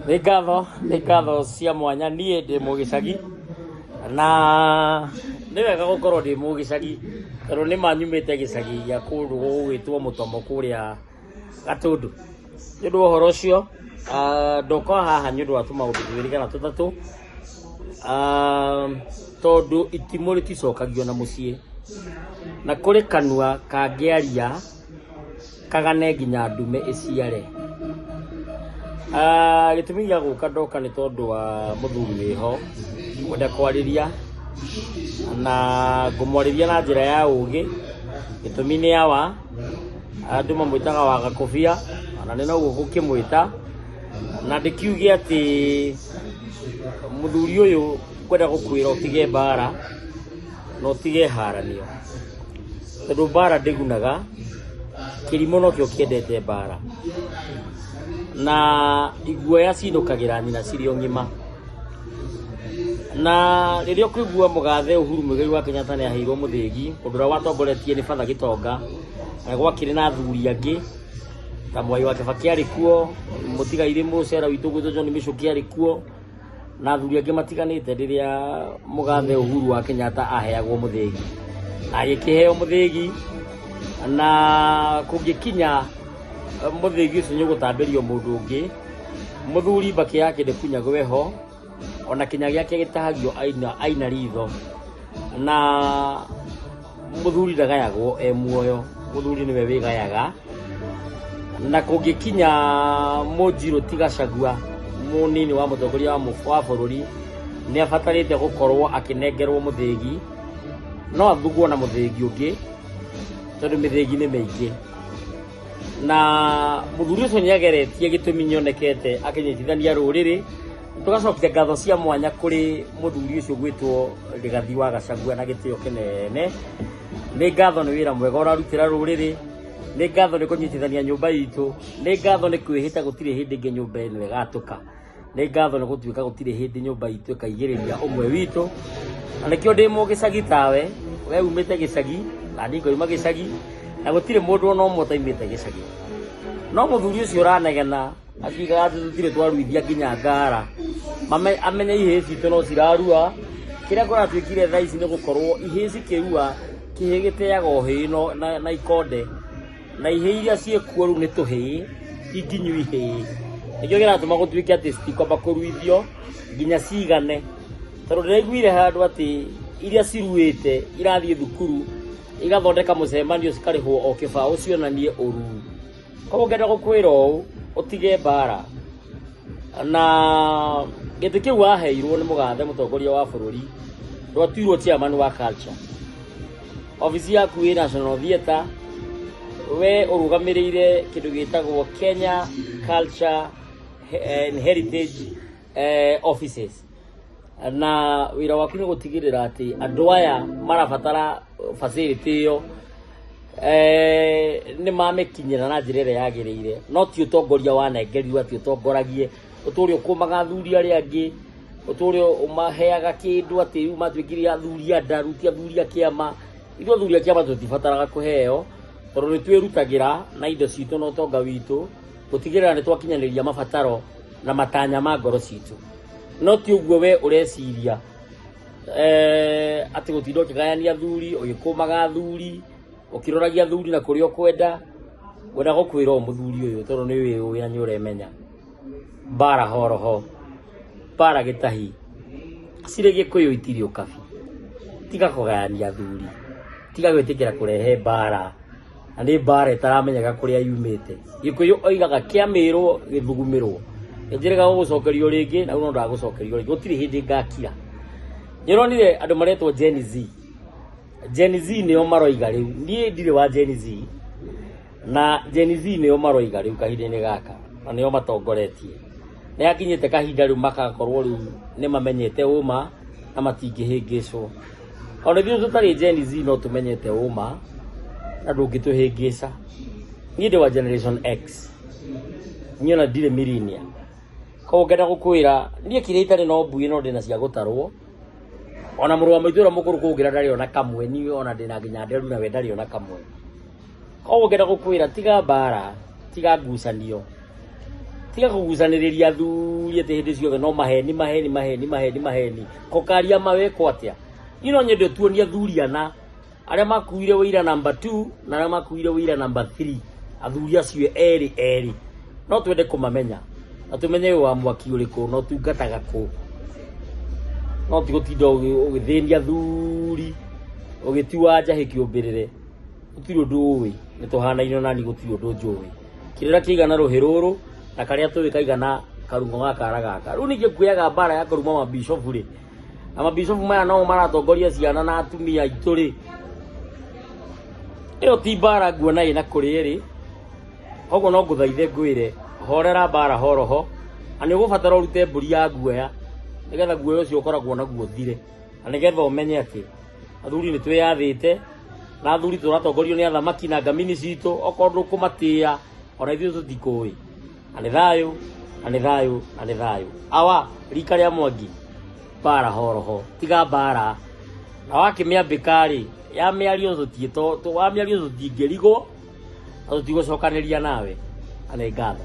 Nĩ ngatho, nĩ ngatho cia mwanya niĩ ndĩ mũgĩcagi, na nĩ wega gũkorwo ndĩ mũgĩcagi, tondũ nĩ ma nyumĩte gĩcagi gĩa kũndũ gũgwĩtwo Mũtomo kũrĩa Gatũndũ. Nĩ ũndũ wa ũhoro ũcio, ndoka haha nĩ ũndũ wa tũmaũndũ twĩrĩ kana tũtatũ, tondũ itimũ rĩticokagio na mũciĩ, na kũrĩ kanua kangĩaria kagane nginya ndume ĩciare. Gĩtũmi gĩa gũka ndoka nĩ tondũ wa mũthuri wĩho ngwenda kwarĩria na ngũmwarĩria na njĩra ya ũgĩ. Gĩtũmi nĩ awa, andũ mamwĩtaga wa Gakũbia, ona nĩ noguo ngũkĩmwĩta, na ndĩkiuge atĩ mũthuri ũyũ ngwenda gũkwĩra ũtige mbara na ũtige haranio, tondũ mbara ndĩgunaga. Kĩrimũ nokĩo kĩendete mbara, na iguoya cinũkagĩra nyina cirĩ o ng'ima. Na rĩrĩa ũkũigua mũgathe Uhuru Muigai wa Kenyatta nĩ aheirwo mũthĩgi, ũndũ ũrĩa watongoretie nĩ Batha Gĩtonga, na gwakĩrĩ na athuri angĩ ta Mwai wa Kibaki arĩ kuo, mũtigairĩ mũcera witũ gwitũ John Michuki arĩ kuo, na athuri angĩ matiganĩte rĩrĩa mũgathe Uhuru wa Kenyatta aheagwo mũthĩgi. Na agĩkĩheo mũthĩgi, na kũngĩkinya mũthĩgi ũcio nĩ ũgũtambĩrio mũndũ ũngĩ, mũthuri mbakĩ yake ndĩkunyagwo ĩho, ona kĩnya gĩake gĩtahagio aina, aina ritho. Na mũthuri ndagayagwo e muoyo, mũthuri nĩwe wĩgayaga. Na kũngĩkinya mũnjirũ ti Gachagua, mũnini wa mũtongoria wa bũrũri, nĩ abatarĩte gũkorwo akĩnengerwo mũthĩgi, no athugwo na mũthĩgi ũngĩ, tondũ mĩthĩgi nĩ mĩingĩ. Na mũthuri ũcio nĩ ageretie gĩtũmi nyonekete akĩnyitithania rũrĩrĩ. Tũgacokia ngatho cia mwanya kũrĩ mũthuri ũcio gwĩtwo Rigathi wa Gachagua na gĩtĩo kĩnene. Nĩ ngatho nĩ wĩra mwega ũrarutĩra rũrĩrĩ, nĩ ngatho nĩ kũnyitithania nyũmba itũ, nĩ ngatho nĩ kwĩhĩta gũtirĩ hĩndĩ ĩngĩ nyũmba ĩno ĩgatũka, nĩ ngatho nĩ gũtuĩka gũtirĩ hĩndĩ nyũmba itũ ĩkaigĩrĩria ũmwe witũ. Na nĩkĩo ndĩ mũgĩcagi tawe, we umĩte gĩcagi na niĩ ngoima gĩcagi, na gũtirĩ mũndũ ona ũmwe ũtaimĩte gĩcagi. No mũthuri ũcio ũranegena akiugaga atĩ tũtirĩ twaruithia nginya ngara, amenye ihĩĩ citũ no cirarua. Kĩrĩa kũratuĩkire thaa ici nĩ gũkorwo ihĩĩ cikĩrua, kĩhĩĩ gĩteaga ũhĩĩ na ikonde, na ihĩĩ iria ciĩkuo rĩu nĩ tũhĩĩ, ti nginyu ihĩĩ. Nĩkĩo kĩratũma gũtuĩke atĩ citikwamba kũruithio nginya cigane. Tondũ ndĩraiguire handũ atĩ iria ciruĩte irathiĩ thukuru igathondeka mũcemanio cikarĩhwo o kĩbaũ cionanie ũruu. Koguo ngenda gũkwĩra ũũ, ũtige mbara. Na gĩtĩ kĩu waheirwo nĩ mũgathe mũtongoria wa bũrũri, ndwatuirwo chairman wa culture. Obici yaku ĩ National Theatre, we ũrũgamĩrĩire kĩndũ gĩtagwo Kenya Culture and Heritage Offices. Na wĩra waku nĩ gũtigĩrĩra atĩ andũ aya marabatara facility ĩyo nĩ mamĩkinyĩra na njĩra ĩrĩa yagĩrĩire, no ti ũtongoria wanengerirwo atĩ ũtongoragie, ũtũre ũkũmaga athuri arĩa angĩ, ũtũre ũmaheaga kĩndũ atĩ rĩu matuĩkire athuri a nda, rĩu ti athuri a kĩama. Ithuĩ athuri a kĩama tũtibataraga kũheo, tondũ nĩ twĩrutagĩra na indo citũ na ũtonga witũ gũtigĩrĩra nĩ twakinyanĩria mabataro na matanya ma ngoro citũ. No ti ũguo we ũreciria atĩ gũtinda ũkĩgayania athuri, ũgĩkũmaga athuri, ũkĩroragia athuri na kũrĩa ũkwenda. Ngwenda gũkwĩra ũũ mũthuri ũyũ tondũ nĩ wĩũĩ na nĩ ũremenya, mbara horoho, mbara gĩtahi, cirĩ Gĩkũyũ itirĩ ũkabi. Tiga kũgayania athuri, tiga gwĩtĩkĩra kũrehe mbara. Na nĩ mbara ĩtaramenyeka kũrĩa yumĩte. Gĩkũyũ oigaga kĩamĩrwo gĩthugumĩrwo. Nĩ njĩrĩga gũgũcokeria o rĩngĩ na rĩu no ndagũcokeria o rĩngĩ, gũtirĩ hĩndĩ ngakira. Nĩ ũronire andũ maretwo Gen Z, Gen Z nĩo maroiga rĩu, niĩ ndirĩ wa Gen Z, na Gen Z nĩo maroiga rĩu kahinda-inĩ gaka, na nĩo matongoretie. Nĩ hakinyĩte kahinda rĩu magakorwo rĩu nĩ mamenyete ũma na matingĩhĩngĩcwo. Ona ithuĩ tũtarĩ Gen Z no tũmenyete ũma na ndũngĩtũhĩngĩca. Niĩ ndĩ wa Generation X, niĩ ona ndirĩ millennial. Koguo ngenda gũkwĩra niĩ kĩrĩa itarĩ no mbuĩ no ndĩna cia gũtarwo. Ona mũrũ wa maitũ ũrĩa mũkũrũ kũngĩra ndarĩ ona kamwe, niĩ ona ndĩna nginya nderu nawe ndarĩ ona kamwe. Koguo ngenda gũkwĩra tiga mbara, tiga ngucanio, Tiga kũgucanĩrĩria athuri atĩ hĩndĩ ciothe no maheni maheni maheni maheni maheni. Kokaria mawekwo atĩa? Niĩ no nyende tuonie athuri ana arĩa makuire wĩira number 2 na arĩa makuire wĩira number 3. Athuri acio erĩ erĩ no twende kũmamenya na tũmenye wĩ wa mwaki ũrĩkũ na ũtungataga kũ. No ti gũtinda ũgĩthĩnia athuri ũgĩtua njahĩ kĩũmbĩrĩre. Gũtirĩ ũndũ ũĩ, nĩ tũhanaine nani gũtirĩ ũndũ njũĩ. Kĩrĩra kĩigana rũhĩ rũrũ na karĩa tũĩ kaigana karung'o ga kara gaka. Rĩu ningĩ kuoyaga mbara ya kũruma mabicobu rĩ, na mabicobu maya no maratongoria ciana na atumia aitũ rĩ, ĩyo ti mbara nguona ĩna kũrĩa ĩrĩ. Koguo no ngũthaithe ngwĩre horera mbara horoho, na nĩ ũgũbatara ũrute mbũri ya guoya nĩgetha guoya ũcio ũkoragwo naguo ũthire, na nĩgetha ũmenye atĩ athuri nĩ twĩyathĩte na athuri tũratongorio nĩ athamaki na ngamini citũ, okorwo ndũkũmatĩĩa ona ithuĩ tũtikũĩ. Na nĩ thayũ, na nĩ thayũ, na nĩ thayũ. Awa rika rĩa Mwangi, mbara horoho, tiga mbara. Na wakĩmĩambĩka rĩ, ya mĩario tũtiĩto, wa mĩario tũtingĩrigwo na tũtigũcokanĩria nawe. Na nĩ ngatho.